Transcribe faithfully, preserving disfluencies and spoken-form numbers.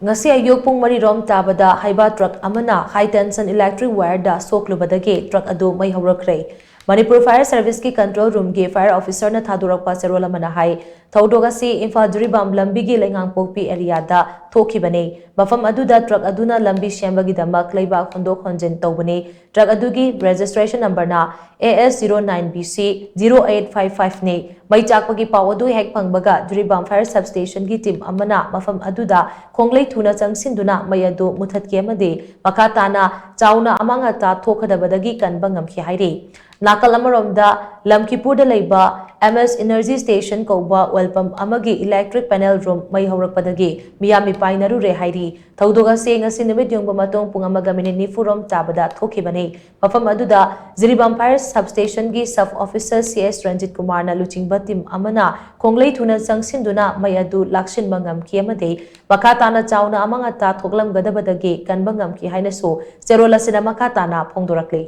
ꯉꯁꯤ ꯑꯌꯨꯛ ꯄꯨꯡ ꯃꯔꯤ ꯔꯣꯝ ꯇꯥꯕꯗ ꯍꯥꯏꯕ ꯇ꯭ꯔꯛ ꯑꯃꯅ ꯍꯥꯏ ꯇꯦꯟꯁꯟ ꯏꯂꯦꯛꯇ꯭ꯔꯤꯛ ꯋꯥꯌꯔꯗ ꯁꯣꯛꯂꯨꯕꯗꯒꯤ ꯇ꯭ꯔꯛ ꯑꯗꯨ ꯃꯩ ꯍꯧꯔꯛꯈ꯭ꯔꯦ꯫ ꯃꯅꯤꯄꯨꯔ ꯐꯥꯌꯔ ꯁꯔꯚꯤꯁꯀꯤ ꯀꯟꯇ꯭ꯔꯣꯜ ꯔꯨꯝꯒꯤ ꯐꯥꯌꯔ ꯑꯣꯐꯤꯁꯔꯅ ꯊꯥꯗꯣꯔꯛꯄ ꯆꯦꯔꯣꯜ ꯑꯃꯅ ꯍꯥꯏ, ꯊꯧꯗꯣꯛ ꯑꯁꯤ ꯏꯝꯐꯥꯜ ꯖꯤꯔꯤꯕꯥꯝ ꯂꯝꯕꯤꯒꯤ ꯂꯩꯉꯥꯡꯄꯣꯛꯄꯤ ꯑꯦꯔꯤꯌꯥꯗ ꯊꯣꯛꯈꯤꯕꯅꯤ꯫ ꯃꯐꯝ ꯑꯗꯨꯗ ꯇ꯭ꯔꯛ ꯑꯗꯨꯅ ꯂꯝꯕꯤ ꯁꯦꯝꯕꯒꯤꯗꯃꯛ ꯂꯩꯕꯥꯛ ꯍꯣꯟꯗꯣꯛ ꯍꯣꯟꯖꯤꯟ ꯇꯧꯕꯅꯤ꯫ ꯇ꯭ꯔꯛ ꯑꯗꯨꯒꯤ ꯔꯦꯖꯤꯁꯇ꯭ꯔꯦꯁꯟ ꯅꯝꯕꯔꯅ A S zero nine B C zero eight five five ꯅꯤ꯫ ꯃꯩ ꯆꯥꯛꯄꯒꯤ ꯄꯥꯎ ꯑꯗꯨ ꯍꯦꯛ ꯐꯪꯕꯒ ꯖꯤꯔꯤꯕꯥꯝ ꯐꯥꯌꯔ ꯁꯕꯁ꯭ꯇꯦꯁꯟꯒꯤ ꯇꯤꯝ ꯑꯃꯅ ꯃꯐꯝ ꯑꯗꯨꯗ ꯈꯣꯡꯂꯩ ꯊꯨꯅ ꯆꯪꯁꯤꯟꯗꯨꯅ ꯃꯩ ꯑꯗꯨ ꯃꯨꯊꯠꯈꯤ ꯑꯃꯗꯤ ꯃꯈꯥ ꯇꯥꯅ ꯆꯥꯎꯅ ꯑꯃꯥꯡ ꯑꯇꯥ ꯊꯣꯛꯀꯗꯕꯗꯒꯤ ꯀꯟꯕ ꯉꯝꯈꯤ ꯍꯥꯏꯔꯤ꯫ ꯅꯥꯀꯜ ꯑꯃꯔꯣꯝꯗ, ꯂꯝꯈꯤꯄꯨꯔꯗ ꯂꯩꯕ M S Energy Station ꯀꯧꯕ oil pump ꯑꯃꯒꯤ electric panel room ꯃꯩ ꯍꯧꯔꯛꯄꯗꯒꯤ ꯃꯤꯌꯥꯝ ꯃꯤꯄꯥꯏꯅꯔꯨꯔꯦ ꯍꯥꯏꯔꯤ꯫ ꯊꯧꯗꯣꯛ ꯑꯁꯤ ꯉꯁꯤ ꯅꯨꯃꯤꯠ ꯌꯨꯡꯕ ꯃꯇꯨꯡ ꯄꯨꯡ ꯑꯃꯒ ꯃꯤꯅꯤꯠ ꯅꯤꯐꯨ ꯔꯣꯝ ꯇꯥꯕꯗ ꯊꯣꯛꯈꯤꯕꯅꯤ꯫ ꯃꯐꯝ ꯑꯗꯨꯗ ꯖꯤꯔꯤꯕꯥꯝ ꯐꯥꯌꯔ ꯁꯕꯁ꯭ꯇꯦꯁꯟꯒꯤ sub officer C S Ranjit ꯀꯨꯃꯥꯔꯅ ꯂꯨꯆꯤꯡꯕ ꯇꯤꯝ ꯑꯃꯅ ꯈꯣꯡꯂꯩ ꯊꯨꯅ ꯆꯪꯁꯤꯟꯗꯨꯅ ꯃꯩ ꯑꯗꯨ ꯂꯥꯛꯁꯤꯟꯕ ꯉꯝꯈꯤ ꯑꯃꯗꯤ ꯃꯈꯥ ꯇꯥꯅ ꯆꯥꯎꯅ ꯑꯃꯥꯡ ꯑꯇꯥ ꯊꯣꯛꯂꯝꯒꯗꯕꯗꯒꯤ ꯀꯟꯕ ꯉꯝꯈꯤ ꯍꯥꯏꯅꯁꯨ ꯆꯦꯔꯣꯜ ꯑꯁꯤꯅ ꯃꯈꯥ ꯇꯥꯅ ꯐꯣꯡꯗꯣꯔꯛꯂꯤ꯫